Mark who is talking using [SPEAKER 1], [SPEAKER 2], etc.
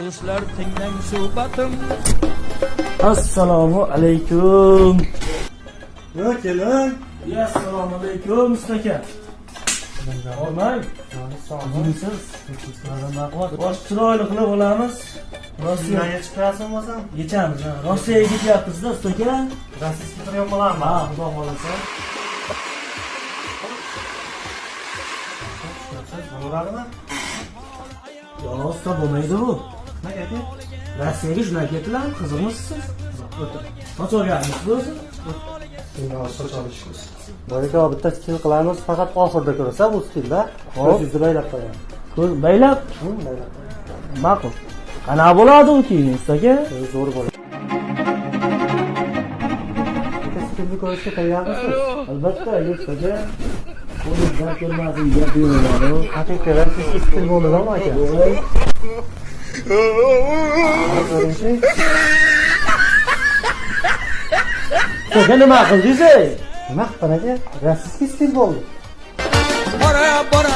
[SPEAKER 1] Do'stlar, tinglang suhbatim.
[SPEAKER 2] Assalomu alaykum.
[SPEAKER 3] Yo kelin.
[SPEAKER 2] Assalomu alaykum usta aka. Olmang. O'zingizsiz. Bosh chiroyli qilib olamiz. Rossiya
[SPEAKER 3] Yechib qo'yasan bo'lsam,
[SPEAKER 2] yechamiz. Ha. Rossiyaga ketyapmiz-da usta aka.
[SPEAKER 3] Rossiyga turgan bo'laman.
[SPEAKER 2] Ha, xudo xolasa.
[SPEAKER 3] Bo'ladimi?
[SPEAKER 2] Yo'q, usta bo'lmaydi bu.
[SPEAKER 3] Nima aka?
[SPEAKER 2] Rossiyaga shular ketiladi, qiziqmisiz siz? O'tir. Soch olganmisiz o'zi?
[SPEAKER 3] Soch olish. Boyga bitta stil qilamiz, faqat oxirida ko'rasan bu stilda. Ko'zingizni baylab qo'yamiz.
[SPEAKER 2] Ko'z baylab,
[SPEAKER 3] Baylab qo'yamiz.
[SPEAKER 2] Ma'qul. Qanaqa bo'ladi u keyin usta aka?
[SPEAKER 3] Zo'r bo'ladi. Aka, stilni ko'rishga tayyormisiz?
[SPEAKER 2] Albatta, usta aka. Qo'lingizdan ko'rmadim gap yo'q.
[SPEAKER 3] Haqiqiy rossiyskiy stil bo'ladimi aka? Ko'ringchi.
[SPEAKER 2] Usta nima qildingiz?
[SPEAKER 3] Nima qilgan aka? Rossiyskiy stil bo'ldi.
[SPEAKER 1] Bora bora.